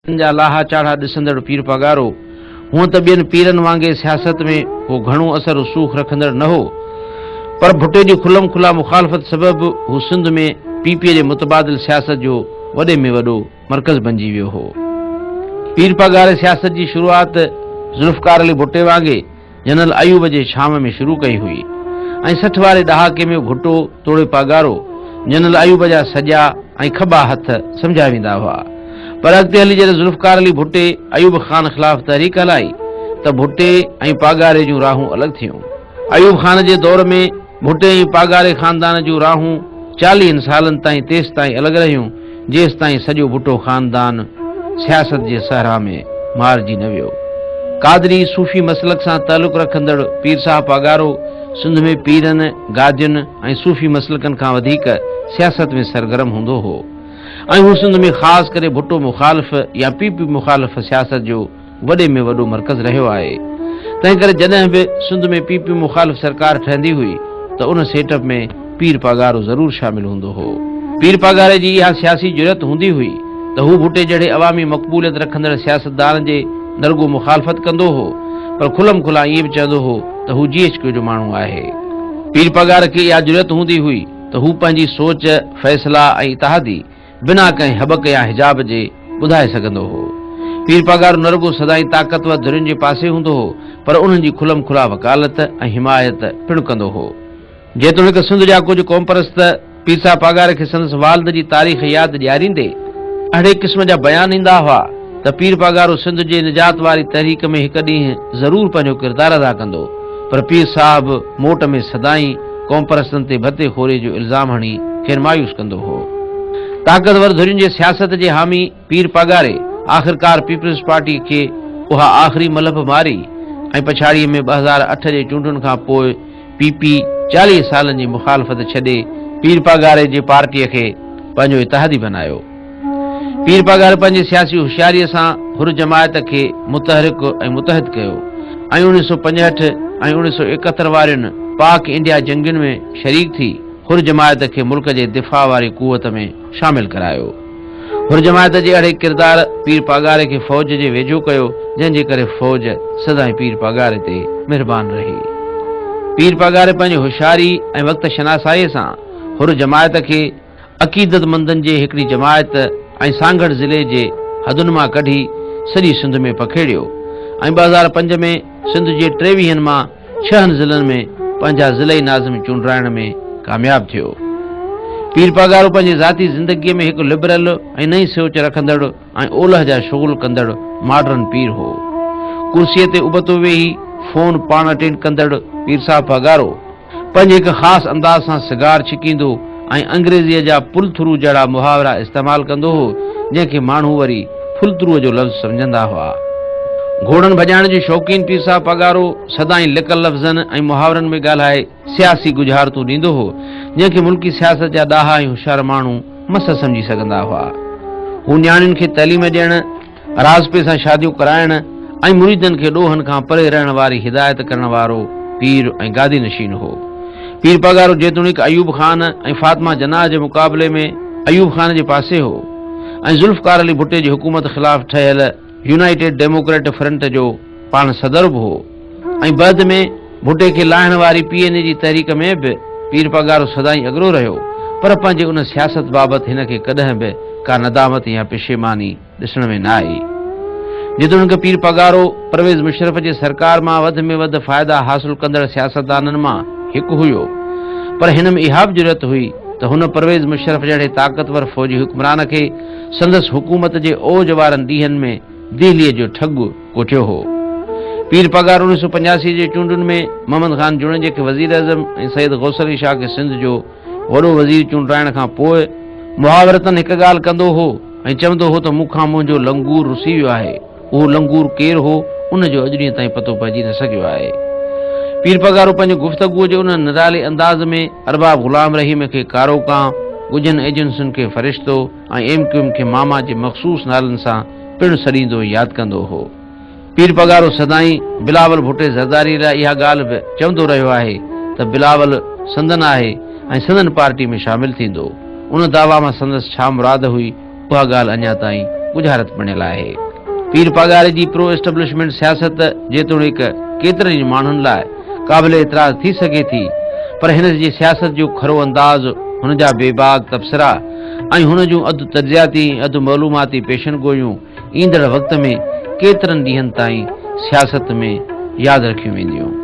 جا لاها چاڙها ڏسندڙ پير پاڳارو هونء ته ٻين پيرن وانگي سياست ۾ ڪو گهڻو اثر رسوخ رکندڙ نه هو پر ڀٽي جي کلم کلا مخالفت سبب هو سنڌ ۾ پي پي جي متبادل سياست جو وڏي ۾ وڏو مرڪز بنجي ويو هو. پير پاڳاري سياست جي شروعات ذوالفقار علي ڀٽي وانگي جنرل ايوب جي شام ۾ شروع ڪئي هئي ۽ 60 واري ڏهاڪي ۾ ڀٽو توڙي پاڳارو جنرل ايوب جا سڄا ۽ کٻا هٿ سمجهيا ويندا هئا پر اڳتي هلي جڏهن ذوالفقار علي ڀٽي ايوب خان خلاف تحريڪ هلائي ته ڀٽي ۽ پاڳاري جون راهون الڳ ٿيون. ايوب خان جي دور ۾ ڀٽي ۽ پاڳاري خاندان جون راهون چاليهن سالن تائين تيستائين الڳ رهيون جيستائين سڄو ڀٽو خاندان سياست جي صحرا ۾ مارجي نه ويو. قادري صوفي مسلڪ سان تعلق رکندڙ پير صاحب پاڳارو سنڌ ۾ پيرن، گادين ۽ صوفي مسلڪن کان وڌيڪ سياست ۾ سرگرم هوندو هو ۽ هو سنڌ ۾ خاص ڪري ڀٽو مخالف يا پي پي مخالف سياست جو وڏي ۾ وڏو مرڪز رهيو آهي. تنهن ڪري جڏهن به سنڌ ۾ پي پي مخالف سرڪار ٺهندي هئي ته ان سيٽ اپ ۾ پير پاڳارو ضرور شامل هوندو هو. پير پاڳاري جي اها سياسي جرئت هوندي هئي ته هو ڀٽي جهڙي عوامي مقبوليت رکندڙ سياستدان جي نه رڳو مخالفت ڪندو هو پر کلم کلا ائين به چوندو هو ته هو جي ايڇ ڪيو جو ماڻهو آهي. پير پاڳاري کي اها جرئت هوندي هئي ته هو پنهنجي سوچ، فيصلا ۽ اتحادي بنا ڪنهن هٻڪ يا حجاب جي ٻڌائي سگهندو هو. پير پاڳارو نه رڳو سدائين طاقتور ڌرين جي پاسي هوندو هو پر انهن جي کلم کلا وڪالت ۽ حمايت پڻ ڪندو هو. جيتوڻيڪ سنڌ جا ڪجهه قومپرست پير صاحب پاڳاري کي سندس والد جي تاريخ ياد ڏياريندي اهڙي قسم جا بيان ڏيندا هئا ته پير پاڳارو سنڌ جي نجات واري تحريڪ ۾ هڪ ڏينهن ضرور پنهنجو ڪردار ادا ڪندو پر پير صاحب موٽ ۾ سدائين قومپرستن تي ڀتي خوري جو الزام هڻي کين مايوس ڪندو هو. طاقتور ڌرين جي سياست جي حامي پير پاڳاري آخرڪار پيپلز پارٽي کي اها آخري ملهه به ماري ۽ پڇاڙيء ۾ 2008 جي چونڊن کان پوء پي پي 40 سالن جي مخالفت ڇڏي پير پاڳاري جي پارٽيء کي پنهنجو اتحادي بنايو. پير پاڳاري پنهنجي سياسي هوشياريء سان حر جماعت کي متحرڪ ۽ متحد ڪيو ۽ 1965 ۽ 1971 وارين پاڪ انڊيا جنگين ۾ شريڪ ٿي حر جماعت کي ملڪ جي دفاع واري قوت ۾ شامل ڪرايو. حر جماعت جي اهڙي ڪردار پير پاڳاري کي فوج جي ويجهو ڪيو، جنهن جي ڪري فوج سدائين پير پاڳاري تي مهربان رهي. پير پاڳاري پنهنجي هوشياري ۽ وقت شناسائيء سان حر جماعت کي عقيدتمندن جي هڪڙي جماعت ۽ سانگهڙ ضلعي جي حدن مان ڪڍي سڄي سنڌ ۾ پکيڙيو ۽ 2005 ۾ سنڌ جي ٽيويهن مان ڇهن ضلعن ۾ پنهنجا ضلعي ناظم چونڊرائڻ ۾ ڪامياب ٿيو. پير پاڳارو پنهنجي ذاتي زندگيء ۾ هڪ لبرل ۽ نئين سوچ رکندڙ ۽ اولهه جا شغل ڪندڙ ماڊرن پير هو. ڪرسيء تي ابتو ويهي فون پاڻ اٽينڊ ڪندڙ پير صاحب پاڳارو پنهنجي هڪ خاص انداز سان سگار ڇڪيندو ۽ انگريزيء جا پل ٿرو جهڙا محاورا استعمال ڪندو هو، جنهن کي ماڻهو وري ڦلتروء جو لفظ سمجهندا هئا. گهوڙن ڀڄائڻ جو شوقين پير صاحب پاڳارو سدائين لڪل لفظن ۽ محاورن ۾ ڳالهائي سياسي ڳجهارتون ڏيندو هو، جنهن کي ملڪي سياست جا ڏاها ۽ هوشيار ماڻهو مس سمجهي سگهندا هئا. هو نياڻين کي تعليم ڏيڻ، راضپي سان شاديون ڪرائڻ ۽ مريدن کي ڏوهن کان پري رهڻ واري هدايت ڪرڻ وارو پير ۽ گادي نشين هو. پير پاڳارو جيتوڻيڪ ايوب خان ۽ فاطمه جناح جي مقابلي ۾ ايوب خان جي پاسي هو ۽ ذوالفقار علي ڀٽي جي حڪومت خلاف ٺهيل يونائيٽيڊ ڊيموڪريٽ فرنٽ جو پاڻ صدر به هو ۽ بعد ۾ ڀٽي کي لاهڻ واري پي اين اي جي تحريڪ ۾ به پير پاڳارو سدائين اڳرو رهيو پر پنهنجي ان سياست بابت هن کي ڪڏهن به ڪا ندامت يا پشيماني ڏسڻ ۾ نه آئي. جيتوڻيڪ پير پاڳارو پرويز مشرف جي سرڪار مان وڌ ۾ وڌ فائدا حاصل ڪندڙ سياستدانن مان هڪ هيو پر هن ۾ اها به جرئت هئي ته هن پرويز مشرف جهڙي طاقتور فوجي حڪمران کي سندس حڪومت جي اوج وارن ڏينهن ۾ دهليء جو ٺڳ ڪوٺيو هو. پير پاڳارو 1985 جي چونڊن ۾ محمد خان جوڻيجي کي وزيراعظم ۽ سيد غوث علي شاهه کي سنڌ جو وڏو وزير چونڊرائڻ کان پوء محاورتن هڪ ڳالهه ڪندو هو ۽ چوندو هو ته مون کان منهنجو لنگور رسي ويو آهي. اهو لنگور ڪير هو، ان جو اڄ ڏينهن تائين پتو پئجي نه سگهيو آهي. پير پاڳارو پنهنجي گفتگوء جي ان نرالي انداز ۾ ارباب غلام رحيم کي ڪارو ڪانء، ڳجهن ايجنسين کي فرشتو ۽ ايم ڪيو ايم کي ماما جي مخصوص نالن سان پڻ سڏيندو ۽ ياد ڪندو هو. پير پاڳارو سدائين بلاول ڀٽي زرداري لاء اها ڳالهه به چوندو رهيو آهي ته بلاول سندن آهي ۽ سندن پارٽي ۾ شامل ٿيندو. ان دعويٰ مان سندس ڇا مراد هئي، اها ڳالهه اڃا تائين ڳجهارت بڻيل آهي. پير پاڳاري جي پرو اسٽبلشمينٽ سياست جيتوڻيڪ ڪيترن ئي ماڻهن لاء قابل اعتراض ٿي سگهي ٿي پر هن جي سياست جو کرو انداز، هن جا بيباڪ تبصرا ۽ هن جون اڌ تجزياتي ۽ اڌ معلوماتي پيشن گوئيون ايندڙ وقت ۾ ڪيترن ڏينهن تائين سياست ۾ ياد رکيون وينديون.